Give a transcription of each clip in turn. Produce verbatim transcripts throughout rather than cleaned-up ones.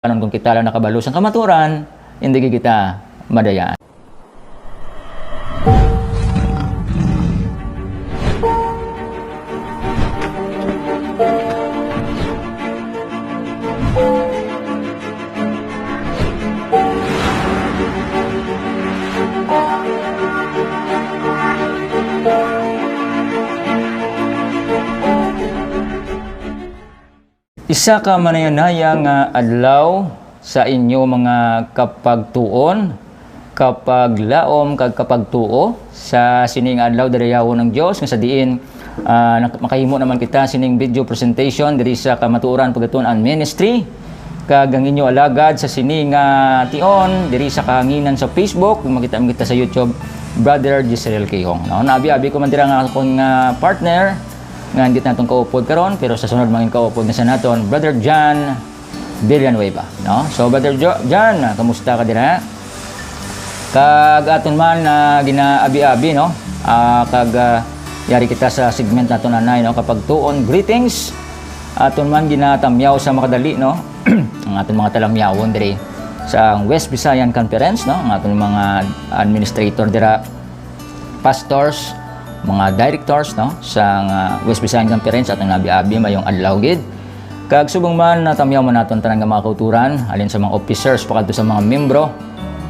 Karon, kung kita lang nakabalo sang kamatuoran, hindi gid kita madayaan. Isa ka manayanaya nga adlaw sa inyo mga kapagtuon, kapaglaom, kag kapagtuo sa sini nga adlaw, dayawon ang Dios nga sa diin, ah, nak-, makahimo naman kita sining video presentation diri sa Kamatuoran Pagatuon-an Ministry, kag ang inyo alagad sa sini nga tion diri sa kahanginan sa Facebook, makita man kita sa YouTube, Brother Jezreel Quijong, no? Naabi-abi ko man dira nga akon nga partner, nga hindi naton kaupod karon, pero sa sunod mangin kaupod na sa naton, Brother John Villanueva, no? So, Brother Jo-, John, ah, kamusta ka dira? Kag aton man, ah, ginaabi-abi, no? Ah, kag, ah, yari kita sa segment naton anay, no? Kapagtuon, greetings. Aton man ginatamyaw sa makadali, no? Ang aton mga talamyawon diri sa West Visayan Conference, no? Ang aton mga administrator dira, pastors, mga directors, no, sa, ah, West Visayan Conference, aton abi-abi, mayong adlaw gid. Kag subong man, natamyaw man naton tanan nga mga kauturan, halin sa mga officers pakadto sa mga miyembro,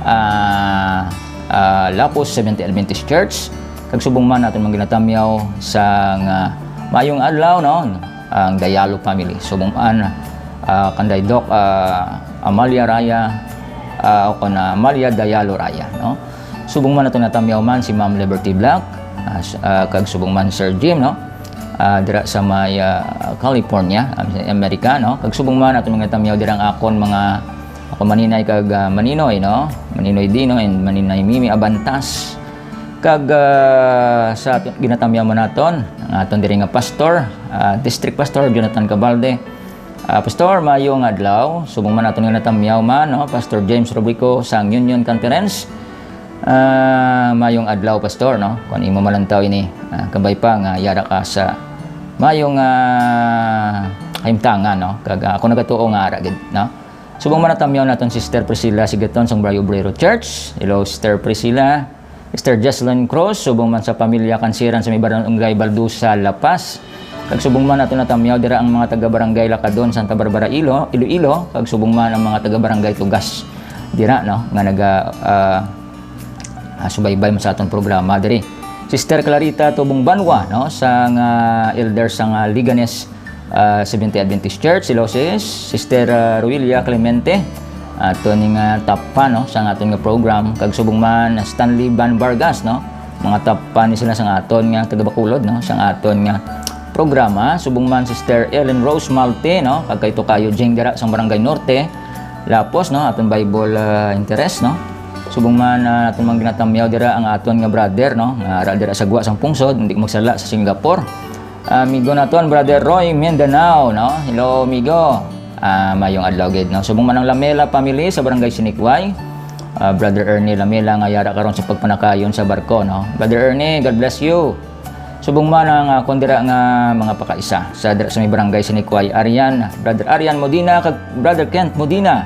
ah, ah, Lapus Seventh-day Adventist Church. Kag subong man, aton man ginatamyaw sa nga mayong adlaw, no, ang Dayalo family. Subong man, ah, kanday Doc, ah, Amalia Raya, ah, o kon, ah, Amalia Dayalo Raya, no. Subong man naton natamyaw man si Ma'am Liberty Black, ah, s-, ah, kag subong man Sir Jim, no? Ah, dira sa may, ah, California, ah, sa Amerika, no? Kag subong man naton mga tamyaw dira ang akon mga, ako Maninay kag, ah, Maninoy, no? Maninoy Dino and Maninay Mimi Abantas. Kag, ah, sa aton, ginatamyaw man naton ang aton diri nga pastor, ah, District Pastor Jonathan Cabalde. Ah, Pastor, maayong adlaw. Subong man naton nga natamyaw man, no? Pastor James Rubrico sang Union Conference. Ah, maayong adlaw, Pastor, no? Kung imo malantaw ini, ah, kabay pa nga yara ka sa maayong, ah, kahimtangan, no? Kag, ah, ako nagatuo nga ara gid, no? Subong man natamyaw naton Sister Priscilla Sigaton sang Barrio Obrero Church. Hello, Sister Priscilla. Mister Jocelyn Cruz, subong man sa pamilya Kansiran sa may Barangay Baldusa, La Paz. Kag subong man aton natamyaw dira ang mga taga Barangay Lacadon, Santa Barbara, Ilo-, Iloilo, kag subong man ang mga taga Barangay Tugas dira, no, nga naga, ah, ah, subaybay man sa aton programa diri. Sister Clarita Tubong Banwa, no, sa nga elder sa nga Liganes, ah, Seventh-day Adventist Church, hello sis, Sister, ah, Ruelia Clemente, aton nga taphan, no, sa aton nga program, kag subong man Stanley Van Vargas, no, mga taphan ni sila sa aton nga taga Bacolod, no, sa aton nga programa, subong man Sister Ellen Rose Malte, no, kag kay Tokayo Jing dira sa Barangay Norte, Lapos, no, aton Bible, ah, interest, no, subong man, ah, aton mga ginatamyaw dira ang aton nga brother, no, nga ara dira sa gwa sang pungsod, hindi ko magsala, sa Singapore. Amigo naton, Brother Roy Mindanao, no? Hello, amigo. Ah, mayong adlaw gid, no? Subong man ang Lamela family sa Barangay Sinikway. Ah, Brother Ernie Lamela nga yara karon sa pagpanakayon sa barko, no? Brother Ernie, God bless you. Subong man ang, ah, akon dira nga mga pakaisa sa dira sa may Barangay Sinikway, Arian, Brother Arian Modina kag Brother Kent Modina.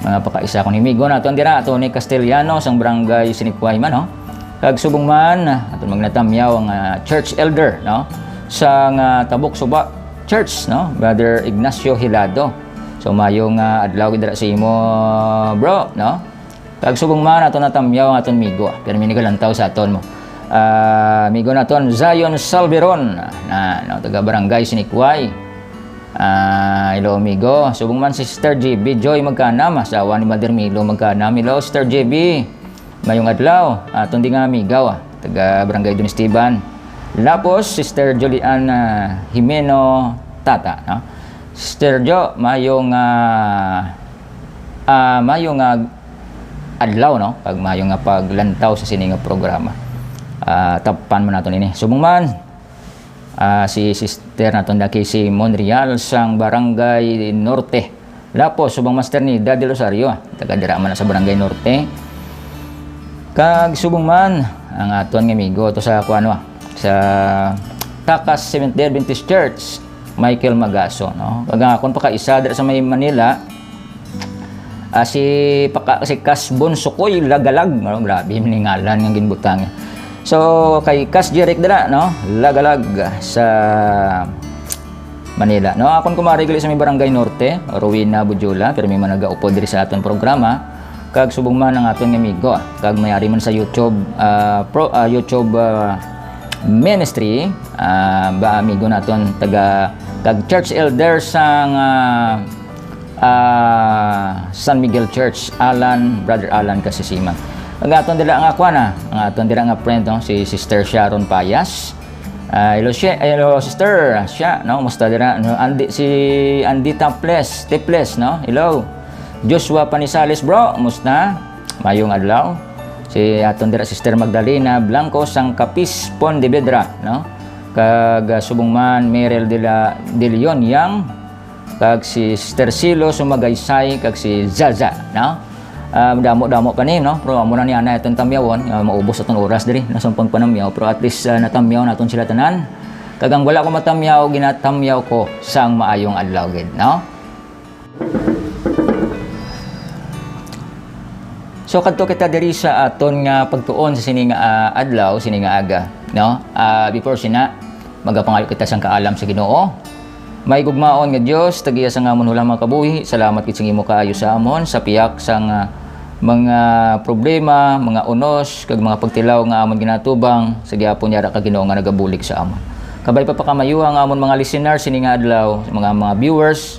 Mga pakaisa akon amigo naton dira, Tony Castellanos, ang Barangay Sinikway man, no? Kag subong man, aton magnatamyaw ang, ah, church elder, no? Sa nga Tabok Suba Church, no? Brother Ignacio Hilado. So, mayo nga adlaw gid dira sa imo, bro, no? Kag subong man, aton natamyaw ang aton migo. Pero may nagalantaw sa aton mo. Ah, migo naton, Zion Salveron, na, no, taga Barangay Sinikway. Ah, hello, amigo. Subong man si Sister G B Joy Magkanam, asawa ni Mother Milo Magkanam. Hello, Sister G B. Mayong adlaw, aton di nga amigaw, ah, taga Barangay Don Esteban. Lapos, Sister Julian, ah, Jimeno Tata, no? Sister Jo, mayong, ah, ah, mayong, ah, adlaw, no? Kag mayong nga paglantaw sa sini nga programa. Ah, taphan man naton ini. Subong man, ah, si Sister naton daki si Monreal sang Barangay Norte. Lapos, subong Master ni Daddy Rosario, taga dira man sa Barangay Norte. Kag subong man, ang aton nga amigo to sa, kuan, sa Takas Seventh-day Adventist Church, Michael Magaso, no? Kag ang akon pakaisa dira sa may Manila, Ah, si, paka, si Kasbon Sukoy Lagalag, no? Grabe, maningalan nga ginbutang. So, kay Kas Jeric dira, no? Lagalag sa Manila, no? Akon kumari gali sa may Barangay Norte, Rowena Budyola, pero may man nagaupod diri sa aton programa. Kag subong man ang aton nga amigo, kag may ari man sa YouTube, ah, pro, ah, YouTube, ah, ministry, ah, ba amigo naton taga kag church elder sang, ah, ah, San Miguel Church, Alan, Brother Alan Kasisiman. Ang aton dira nga kuan, ah, ang aton dira nga friend, no, si Sister Sharon Payas. Ah, hello, she-, hello, Sister. Siya, no, musta dira? No, Andi, si Andy Taples, Tiples, no? Hello. Joshua Panisales, bro, musta? Mayong adlaw. Si aton dira, Sister Magdalena Blanco, sang Capiz, Pontevedra, no? Kag, ah, subong man, Merel de la, de Leon Yang, kag si Sister Silo Sumagaysay, kag si Zaza, no? Ah, damo-damo pa ni, no? Pero amo na ni ana itong tamyawon, ah, maubos atong oras diri, no, sa pagpanamyaw. Pero at least, ah, natamyaw naton sila tanan. Kag ang wala ko matamyaw, ginatamyaw ko sang maayong adlaw gid, no? So, kadto kita diri sa aton nga pagtuon sa sini nga, ah, adlaw, sini nga aga, no? Ah, before sina, magapangayo kita sang kaalam sa Ginoo. May gugmaon nga Dios, tagiya sa nga amon hulang mga kabuhi, salamat gid sa imo kaayo sa amon, sa piyak sang, ah, mga problema, mga unos, kag mga pagtilaw nga amon ginatubang, sa gihapon yara ka Ginoo nga nagabulig sa amon. Kabay pa pakamayuha nga amon mga listeners sini nga adlaw, mga, mga viewers,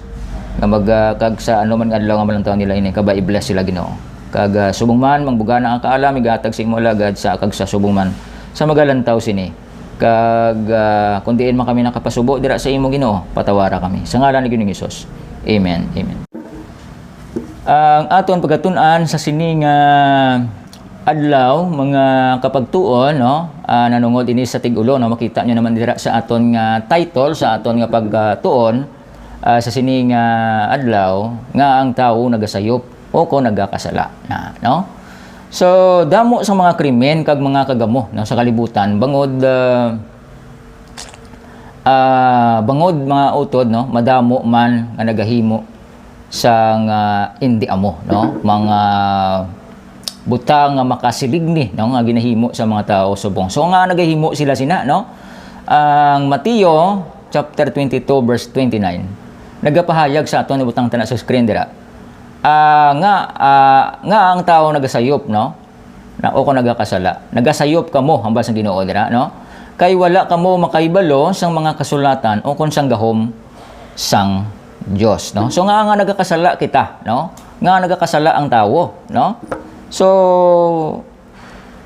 nga mag, ah, kag sa ano man nga adlaw nga malantaw nila ini, kabay i-bless sila, Ginoo. Kag, ah, subong man, mangbugana ang kaalam, igatag sa imo alagad sa kag sa subong man sa magalantaw sini. Kag, ah, kung diin man kami nakapasubo dira sa imo, Ginoo, patawara kami. Sa ngalan ni Ginoong Hesus. Amen. Amen. Ang aton pagatun-an sa sini nga adlaw, mga kapagtuon, no? Ah, nanungod ini sa tig-ulo, no? Makita nyo naman dira sa aton nga title, sa aton nga pagtuon, ah, sa sini nga adlaw, nga ang tawo nagasayop o kon nagakasala na, no? So, damo sa mga krimen kag mga kagamo, no, sa kalibutan, bangod, ah, ah, bangod, mga utod, no, madamo man nga nagahimo sang, ah, indi amo, no, mga butang nga makasiligni, no, nga ginahimo sa mga tawo subong. So, nga nagahimo sila sina, no? Ang Mateo chapter twenty-two, verse twenty-nine, nagapahayag sa aton, ibutang ta na sa screen dira. Ah, nga, ah, nga ang tawo nagasayop, no? Na, o kung nagakasala, nagasayop kamo, hambal sang Ginoo dira, no? Kay wala kamo makahibalo sang mga kasulatan o kon sang gahom sang Dios, no? So, nga, nga nagakasala kita, no? Nga nagakasala ang tawo, no? So,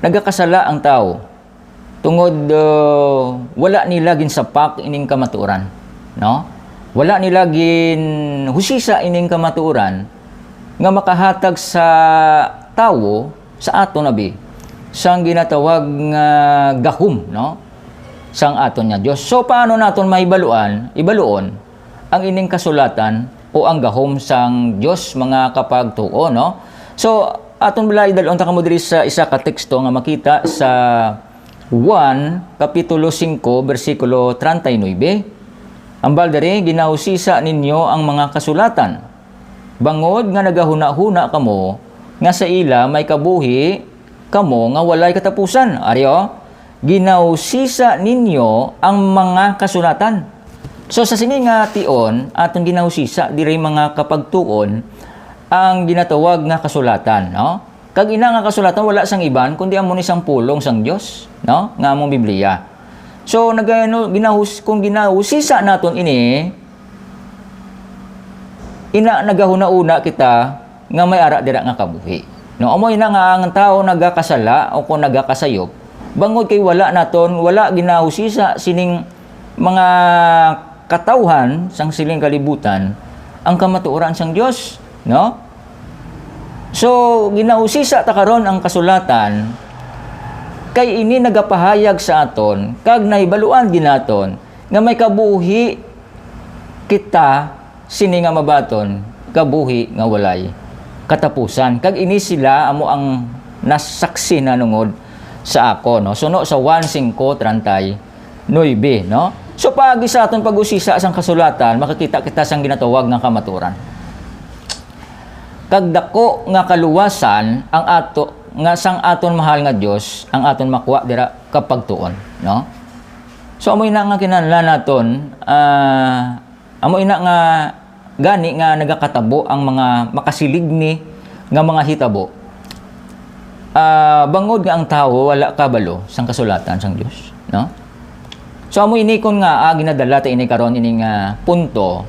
nagakasala ang tawo tungod, uh, wala nila ginsapak ining kamatuoran, no? Wala nila ginhusisa ining kamatuoran nga makahatag sa tawo, sa aton abi, sang ginatawag nga gahom, no? Sang aton nga Dios. So, paano naton mahibaluan, ibaluon ang ining kasulatan o ang gahom sang Dios, mga kapagtuo, no? So, aton bala idalon ta kamo diri sa isa ka teksto nga makita sa Juan, Kapitulo singko, bersikulo treinta y nuebe. Ambal diri, "Ginausisa ninyo ang mga kasulatan, bangod nga nagahunahuna kamo nga sa ila may kabuhi kamo nga walay katapusan." Ari, o, "Ginausisa ninyo ang mga kasulatan." So, sa sini nga tion, aton ginausisa diri, mga kapagtuon, ang ginatawag nga kasulatan, no? Kag ina nga kasulatan wala sang iban kundi amo ni sang pulong sang Dios, no, nga among Biblia. So, nagano, ginahus-, kung ginausisa naton ini, ina nagahuna-una kita nga may ara dira nga kabuhi. No, amo ina nga ang tawo nagakasala o kung nagakasayop, bangod kay wala naton, wala ginausisa sining mga katawhan sang siling kalibutan ang kamatuoran sang Dios, no? So, ginausisa ta karon ang kasulatan, kay ini nagapahayag sa aton, kag nahibaluan gid naton, nga may kabuhi kita sini nga mabaton, kabuhi nga walay katapusan. Kag ini sila amo ang nasaksi nanungod sa ako, no? Suno sa Juan singko treinta y nuebe, no? So, paagi sa aton pag-usisa sang kasulatan, makakita kita sang ginatawag nga kamaturan. kag daku nga kaluwasan ang ato, nga sang aton mahal nga Dios ang aton makuha dira kapagtuon, no? So, amo ina nga kinahanglan naton, ah, amo ina nga gani nga nagakatabo ang mga makasiligni nga mga hitabo. Ah, bangod nga ang tawo wala kabalo sang kasulatan sang Dios, no? So, amo ini kon nga, ah, ginadala ta ini karon, ini nga punto,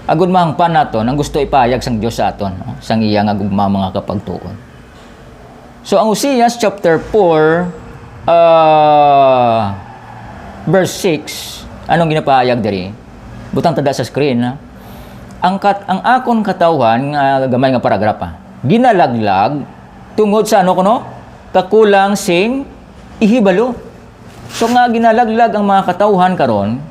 agud mahangpan naton ang gusto ipahayag sang Dios sa aton, no? Sang iya nga gugma, mga kapagtuon. So, ang Oseas chapter four, ah, verse six, anong ginapahayag diri? Butang tada sa screen, ha? Ang kat-, ang akon katawhan nga gamay nga paragraph, ha? Ginalaglag tungod sa ano kuno? Kakulang sing ihibalo. So nga ginalaglag ang mga katawhan karon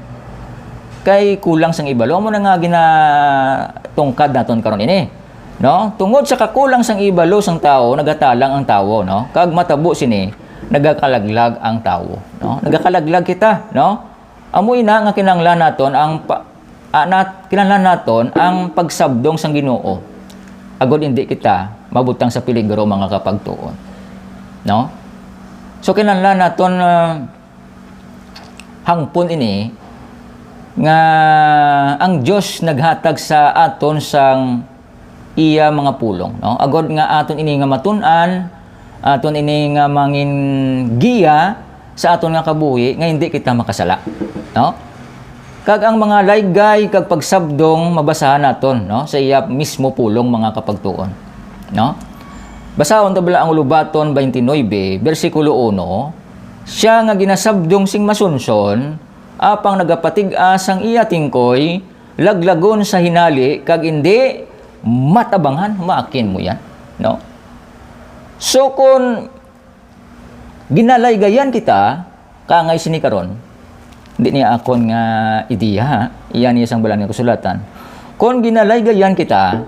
kay kulang sang ibalo. Amo na nga ginatungkad naton karon ini, no? Tungod sa kakulang sang ibalo sang tawo, nagatalang ang tawo, no? Kag matabo sini, nagakalaglag ang tawo, no? Nagakalaglag kita, no? Amo ina nga kinahanglan naton ang pa-, ah, nat-, kinahanglan naton ang pagsabdong sang Ginoo, agod indi kita mabutang sa peligro, mga kapagtuon, no? So, kinahanglan naton, ah, hangpon ini nga ang Dios naghatag sa aton sang iya mga pulong, no? Agod nga aton ini nga matun-an, aton ini nga mangin giya sa aton nga kabuhi, nga hindi kita makasala, no? Kag ang mga laygay kag pagsabdong mabasahan naton, no, sa iya mismo pulong, mga kapagtuon, no? Basahon ta bala ang Ulubaton twenty-nine, bersikulo uno, "Sia nga ginasabdong sing masunson, apang nagapatig-a sang iya tingkoy, laglagon sa hinali kag indi matabangan." Maakin mo yan, no? So, kon ginalaygayan kita, kaangay sini karon, di niya akon nga ideya, ha? Iya niya sang balaan nga kasulatan. Kon ginalaygayan kita,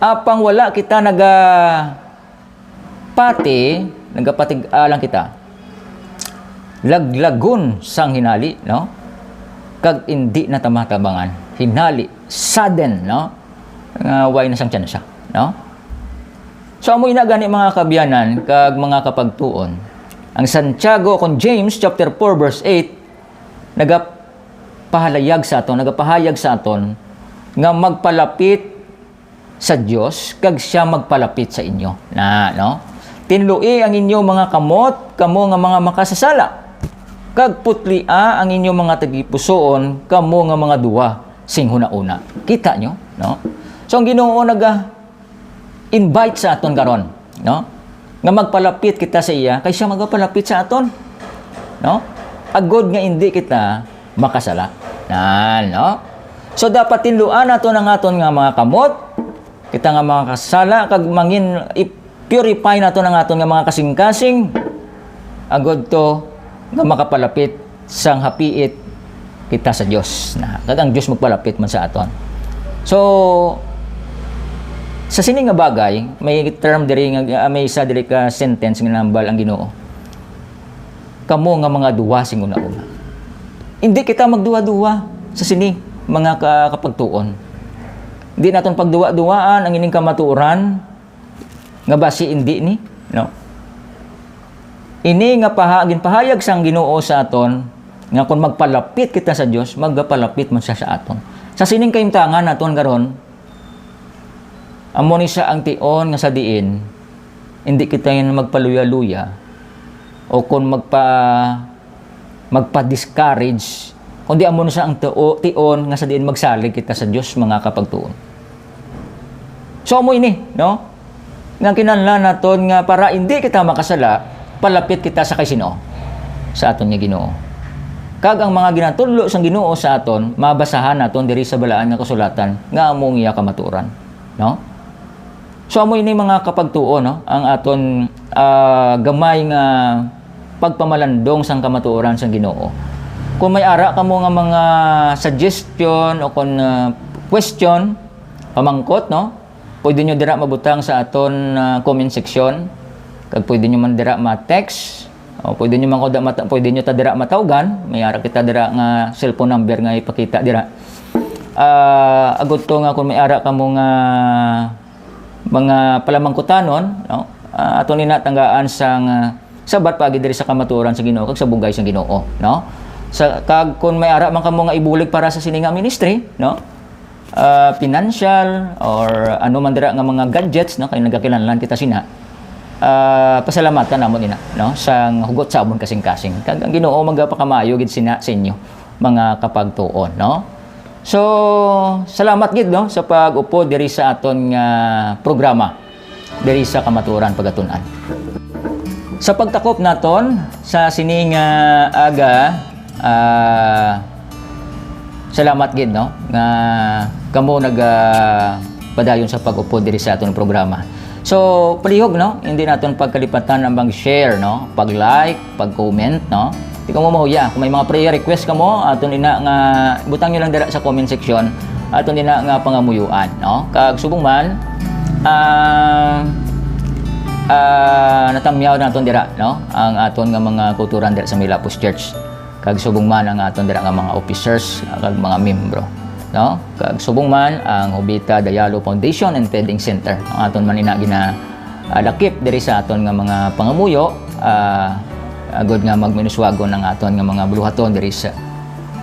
apang wala kita naga pati, nagapatig-a lang kita. Laglagon sang hinali, no? Kag indi na ta matabangan. Hinali, sudden, no? Nga way na sang tsansa, no? So, amo ina gani, mga kaabyanan kag mga kapagtuon. Ang Santiago, kon James chapter four verse eight, nagapahalayag sa aton, nagapahayag sa aton nga magpalapit sa Dios, kag sia magpalapit sa inyo. Na, no? "Tinloi ang inyo mga kamot, kamo nga mga makasasala, kag putlia ang inyo mga tagipusoon, kamo nga mga duwa sing hunahuna." Kita nyo, no? So, ang Ginoo naga-invite sa aton karon, no? Nga magpalapit kita sa iya, kay sia magapalapit sa aton, no? Agod nga indi kita makasala. Nan, no? So, dapat tinluan naton ang aton nga mga kamot, kita nga mga kasala, kag mangin, i-purify naton ang aton nga mga kasing-kasing, agod to nga makapalapit sang hapiit kita sa Dios, na kag ang Dios magpalapit man sa aton. So, sa sini nga bagay, may term diri nga, ah, may isa diri ka sentence nga nahambal ang Ginoo, "Kamo nga mga duwa sing hunahuna." Hindi kita magduwa-duwa sa sini, mga ka-, kapagtuon. Hindi naton pagduwa-duwaan ang ining kamatuoran nga basi hindi ni, no? Ini nga paha-, ginpahayag sang Ginoo sa aton, nga kon magpalapit kita sa Dios, magapalapit man siya sa aton. Sa sining kahimtangan naton karon, amo ni siya ang tion nga sa diin, hindi kita yan magpaluya-luya, o kon magpa-, magpa-discourage, kundi amo na siya ang tuo-, tion nga sa diin magsalig kita sa Dios, mga kapagtuon. So, amo ini, no? Nga kinahanglan naton nga para hindi kita makasala, palapit kita sa kay sino? Sa aton nga Ginoo. Kag ang mga ginatudlo sang Ginoo sa aton, mabasahan naton diri sa Balaan nga Kasulatan nga amo ang iya kamatuoran, no? So, amo ini, mga kapagtuo, no? Ang aton, ah, gamay nga pagpamalandong sang kamatuoran sang Ginoo. Kung may ara kamo nga mga suggestion o kung, ah, question, pamangkot, no? Pwede nyo dira mabutang sa aton, ah, comment section. Kag pwede nyo man dira ma-text. O pwede nyo man ko da-, mata-, pwede nyo ta dira matawgan. May ara kita dira nga cellphone number nga ipakita dira. Ah, agud to nga kung may ara kamo nga Mga palamangkutanon, no? Ah, aton ina tanggaan sang, ah, sabat paagi diri sa kamatuoran sa Ginoo kag sa bugay sa Ginoo, no? Sa, kag kun may ara man kamo nga ibulig para sa sini nga ministry, no? Ah, financial or ano man dira nga mga gadgets, no? Kay nagakinahanglan kita sina. Ah, pasalamatan namon ina, no? Sang hugot sa amon kasing-kasing. Kag ang Ginoo magapakamaayo gid sina sa inyo, mga kapagtuon, no? So, salamat gid, no, sa pag-upod diri sa aton nga programa diri sa Kamatuoran Pagatun-an. Sa pagtakop naton sa sini nga aga, ah, salamat gid, no, nga kamo naga padayon sa pag-upod diri sa aton programa. So, palihog, no, hindi naton pagkalipatan ang pag-share, no, pag-like, pag-comment, no. Di kamo mahuya. Kung may mga prayer request kamo, aton ina nga butang nyo lang dira sa comment section. Aton ina nga pangamuyuan, no. Kag subong man, ah, ah, natamyaw naton dira, no, ang aton nga mga kulturan dira sa Milapos Church. Kag subong man ang aton dira nga mga officers, kag mga miyembro, no. Kag subong man ang Jovita Dayalo Foundation and Feeding Center. Ang aton man ina gina, ah, lakip diri sa aton nga mga pangamuyo, ah, agud nga magminuswagon ang aton nga mga buluhaton diri sa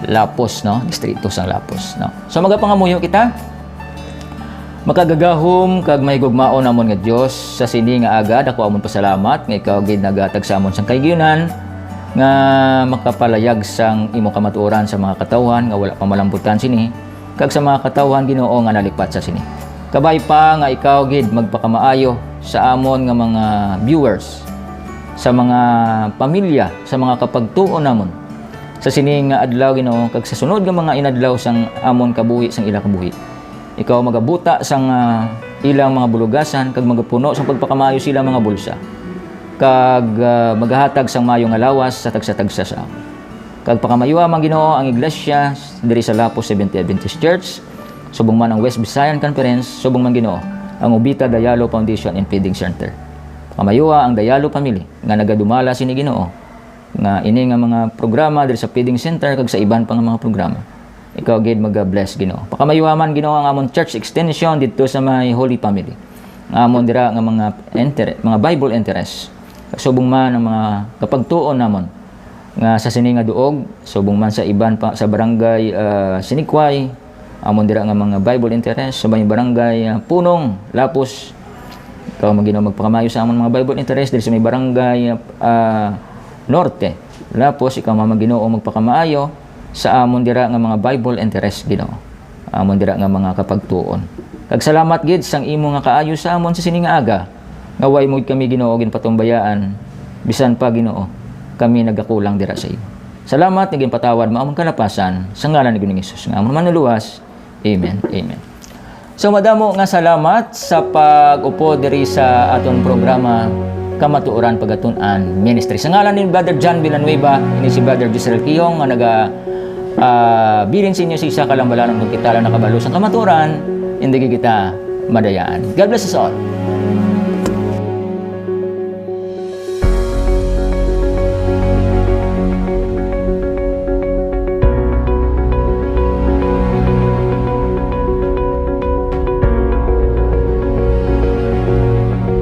Lapos, no, distrito sang Lapos, no. So, magapangamuyo kita. Makagagahom kag mahigugmaon namon nga Dios, sa sini nga aga, dako amon pasalamat nga ikaw gid naghatag sa amon sang kahigayunan nga makapalayag sang imo kamatuoran sa mga katawhan nga wala pa malambutan sini, kag sa mga katawhan, Ginoo, nga nalipat sa sini. Kabay pa nga ikaw gid magpakamaayo sa amon nga mga viewers, sa mga pamilya, sa mga kapagtuon namon, sa sini nga adlaw, Ginoo, kag sa sunod nga mga inadlaw sang amon kabuhi, sang ila kabuhi. Ikaw magabuta sang, ah, ilang mga bulugasan kag magapuno sang pagpakamaayo sa ilang mga bulsa, kag, ah, magahatag sang maayo nga lawas sa tagsa-tagsa sa amon. Kag pakamaayuha man, Ginoo, ang iglesia diri sa Lapos Seventh-day Adventist Church, subong man ang West Visayan Conference, subong man, Ginoo, ang Jovita Dayalo Foundation and Feeding Center. Pakamaayuha ang Dayalo family nga nagadumala sini, Ginoo, nga ini nga mga programa diri sa Feeding Center kag sa iban pa nga mga programa. Ikaw gid mag-bless, Ginoo. Pakamaayuha man, Ginoo, ang amon church extension didto sa may Holy Family. Nga amon dira nga mga inter-, mga Bible interest. Subong man ang mga kapagtuon namon nga sa sini nga duog, subong man sa iban pa, sa barangay, ah, Sinikway, amon dira nga mga Bible interest, sa may barangay, ah, Punong, Lapos. Ikaw man, Ginoo, magpakamaayo sa amon mga Bible interest diri sa may barangay, ah, Norte, Lapos. Ikaw man, Ginoo, magpakamaayo sa amon dira nga mga Bible interest, Ginoo. Amon dira nga mga kapagtuon. Kag salamat gid sang imo nga kaayo sa amon sa sini nga aga, nga way mo kami, Ginoo, ginpatumbayaan, bisan pa, Ginoo, kami nagakulang dira sa imo. Salamat nga ginpatawad mo amon kalapasan, sa ngalan ni Ginoong Jesus nga amon Manluluwas. Amen. Amen. So, madamo nga salamat sa pag-upod diri sa aton programa, Kamatuoran Pagatun-an Ministry. Sa ngalan ni Brother John Villanueva, ini si Brother Giselle Kiyong nga naga, ah, bilin sa inyo sa isa ka lambalan, kung kita lang nakabalo sa kamatuoran, hindi kita madayaan. God bless us all.